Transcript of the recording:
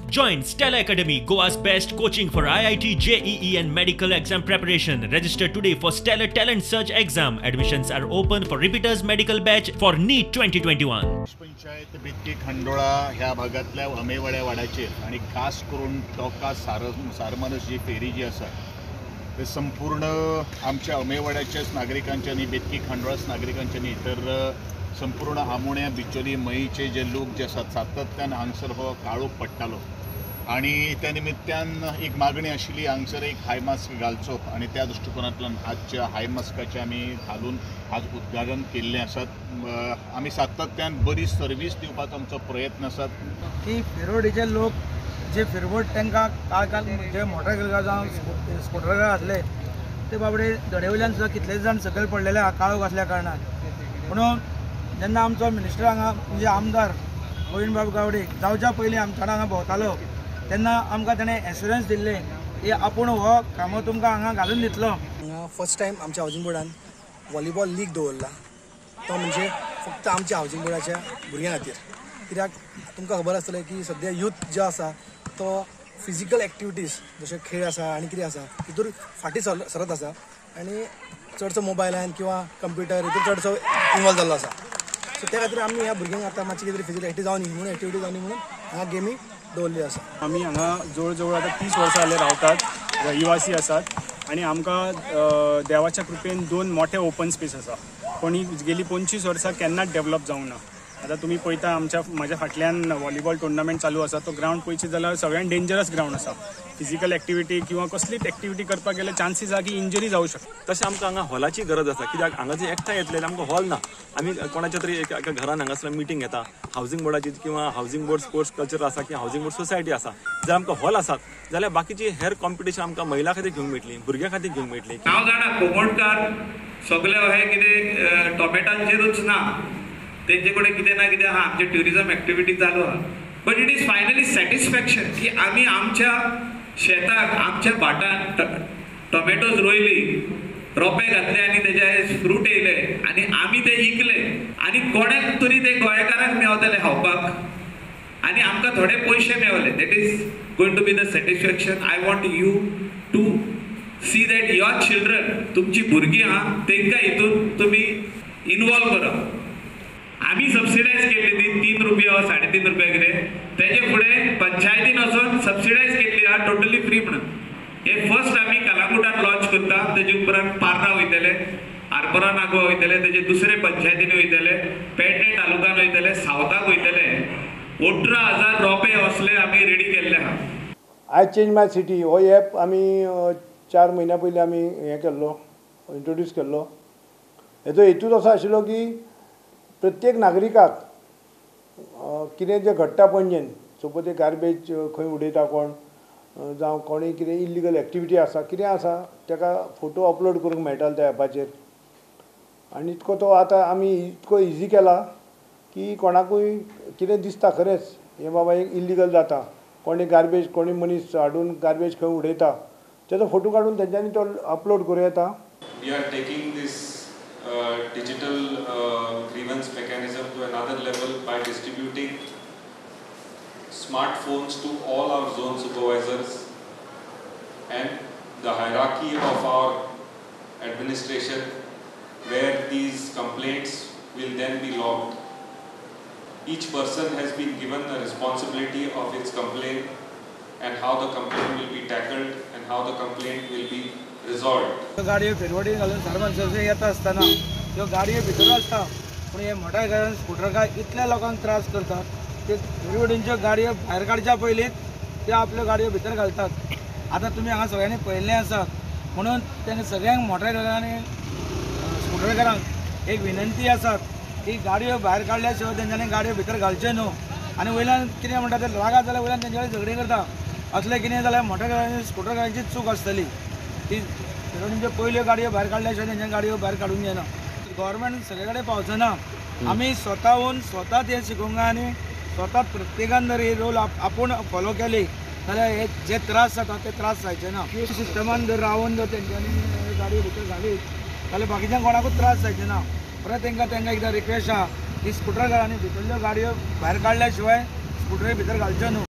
Join Stellar Academy, Goa's best coaching for IIT, JEE and medical exam preparation. Register today for Stellar Talent Search exam. Admissions are open for repeaters medical batch for NEET 2021. Panchayat Betki Khandola ह्या भागांतल्या अमेवाड्या वाड्याचेर आनी खास करून टोका सारमानस जी फेरी जी आसा ते संपूर्ण आमच्या अमेवाड्याच्याच नागरिकांच्या न्ही, बेतकी खांडोळाच नागरिकांच्या न्ही, तर संपूर्ण आमोण्या बिचोली मयीचे जे लोक जे आसात सातत्यान हांगसर हो काळोख पडटालो आनी त्या निमित्तान एक मागणी आशिल्ली हांगसर एक हाय मास्क घालचो आनी त्या दृश्टिकोनांतल्यान आजच्या हाय मास्काचें आमी घालून आज उद्घाटन केल्लें आसात. आमी सातत्यान बरी सर्वीस दिवपाचो आमचो प्रयत्न आसात की फिरोडीचे लोक जे फिरवट तांकां काल काल जे मोटरसायकल जावं स्कुटर आसले ते बाबडे धडे वयल्यान सुद्दां कितलेच जाण सकयल पडलेले आहा काळोख आसल्या कारणान. म्हणून जेन्ना आमचो मिनिस्टर हांगा म्हणजे आमदार गोविंदबाब गावडे जावच्या पयलीं आमच्या हांगा भोंवतालो तेन्ना आमकां ताणें एश्युरन्स दिल्लें की आपूण हो कामो तुमकां हांगा घालून दितलो. हांगा फर्स्ट टायम आमच्या हावजींग बोर्डान व्हॉलीबॉल लीग दवरला, तो म्हणजे फक्त आमच्या हावजींग बोर्डाच्या भुरग्यां खातीर. कित्याक तुमकां खबर आसतलें की सद्या यूथ जो आसा तो फिजिकल एक्टिविटीज जशे खेळ आसा आनी कितें आसा हितूर फाटीं सरत आसा आनी चडसो मोबायलान किंवा कंप्युटर हितूर चडसो इनवॉल्व जाल्लो आसा. सो त्या खातीर आमी ह्या भुरग्यांक आतां मातशी कितें तरी फिजिकल एक्टिविटी जावनी म्हणून एक्टिविटी जावनी म्हणून हांगा गेमी दवरली आसा. आमी हांगा जवळ जवळ आतां 30 वर्सां जाले रावतात, रहिवासी आसात आनी आमकां देवाच्या कृपेन 2 मोठे ओपन स्पेस आसा, पूण ही गेली 25 वर्सां केन्नाच डेवलप जावंक ना. आतां तुमी पळयता आमच्या म्हाज्या फाटल्यान व्हॉलीबॉल टुर्नामेंट चालू आसा, तो ग्रावंड पळयशी जाल्यार सगळ्यान डेंजरस ग्रावंड आसा. फिजिकल एक्टिविटी किंवा कसलीच एक्टिविटी करपाक गेल्यार चान्सीस आसा की इंजरी जावं शकता. तशें आमकां हांगा हॉलाची गरज आसा, कित्याक हांगा जे एकठांय येतले आमकां हॉल ना. आमी कोणाच्या तरी एका घरान हांगासर मिटींग घेता हावजींग बोर्डाची किंवा हावजींग बोर्ड स्पोर्ट्स कल्चर आसा किंवा हावजींग बोर्ड सोसायटी आसा. जर आमकां हॉल आसात जाल्यार बाकीची हेर कॉम्पिटिशन आमकां महिला खातीर घेवंक मेळटली, भुरग्यां खातीर घेवंक मेळटली. हांव जाणा कोमोडकार सगळे हे कितें टोमॅटांचेरूच ना, तेंचे कडेन कितें ना कितें आहा, आमचे ट्युरिजम एक्टिविटी चालू आहा. But it is finally satisfaction की आमी आमच्या शेताक आमच्या भाटान टोमॅटोज रोयली, रोपे घातले आनी तेजे फ्रूट येयले आनी आमी ते इकले आनी कोणाक तरी ते गोंयकारांक मेवतले खावपाक आनी आमकां थोडे पयशे मेवले. That is going to be the satisfaction. I want you to see that your children, तुमची भुरगीं आहा तेंकां हितून तुमी इनवॉल्व करा. आमी सबसिडायज केल्ली ती 3 रुपया वा 3.5 रुपया कितें, तेजे फुडें पंचायतीन वचून सबसिडायज केल्ली आहा टोटली फ्री म्हणून. हे फर्स्ट आमी कलांगुटान लॉन्च करता, तेजे उपरांत पार्रा वयतले, आरपोरा नागवा वयतले, तेजे दुसरे पंचायतीनी वयतले, पेडणे तालुक्यान वयतले, सावथाक वयतले. 18,000 रोपे असले आमी रेडी केल्ले आहा. I change my city हो एप आमी 4 म्हयन्या पयलीं आमी हें केल्लो, इंट्रोड्यूस केल्लो. हेजो हेतूच असो आशिल्लो की प्रत्येक नागरिकाक कितें जें घडटा पणजेन, सपोज ते गार्बेज खंय उडयता कोण, जावं कोणूय कितें इल्लिगल एक्टिविटी आसा कितें आसा ताका फोटो अपलोड करूंक मेळटालो त्या एपाचेर. आनी इतको तो आतां आमी इतको इजी केला की कोणाकूय कितें दिसता खरेंच हें बाबा एक इल्लिगल जाता, कोणी गार्बेज कोणी मनीस हाडून गार्बेज खंय उडयता तेजो फोटो काडून तेंच्यांनी तो अपलोड करूं येता. We are taking this digital grievance mechanism to another level by distributing smartphones to all our zone supervisors and the hierarchy of our administration, where these complaints will then be logged. Each person has been given the responsibility of its complaint and how the complaint will be tackled and how the complaint will be resolved. गाडयो फेरवटी घालून सारमानसाचे येता आसतना त्यो गाडयो भितर आसता, पूण हे मोटारसायकल स्कुटरकार इतल्या लोकांक त्रास करतात ते फेरवटींच्यो गाडयो भायर काडच्या पयलींच ते आपल्यो गाडयो भितर घालतात. आतां तुमी हांगा सगळ्यांनी पळयल्लें आसा, म्हणून तांकां सगळ्यांक मोटारसायकलांनी स्कुटरकारांक एक विनंती आसा की गाडयो भायर काडल्या शिवाय तेंच्यांनी गाडयो भितर घालच्यो न्हू. आनी वयल्यान कितें म्हणटा ते रागात जाल्यार वयल्यान तेंचे कडेन झगडीं करता. असलें कितें जाल्यार मोटारसायकलांनी स्कुटरकारांचीच चूक आसतली. ती फेरवटींच्यो पयल्यो गाडयो भायर काडल्या शिवाय तेंच्या गाडयो भायर काडूंक जायना. गव्हर्मेंट सगळे कडेन पावचो ना, आमी स्वताहून स्वता तें शिकूंक जाय आनी स्वता प्रत्येकान जर ही रोल आपूण फॉलो केली जाल्यार हे जे त्रास जाता ते त्रास जायचे ना. सिस्टमान जर रावन जर तेंच्यांनी गाडयो भितर घालीत जाल्यार बाकीच्यांक कोणाकूच त्रास जायचे ना. परत तांकां तांकां एकदां रिक्वेस्ट आहा की स्कुटरकारांनी भितरल्यो गाडयो भायर काडल्या शिवाय स्कुटरी भितर घालच्यो न्हू.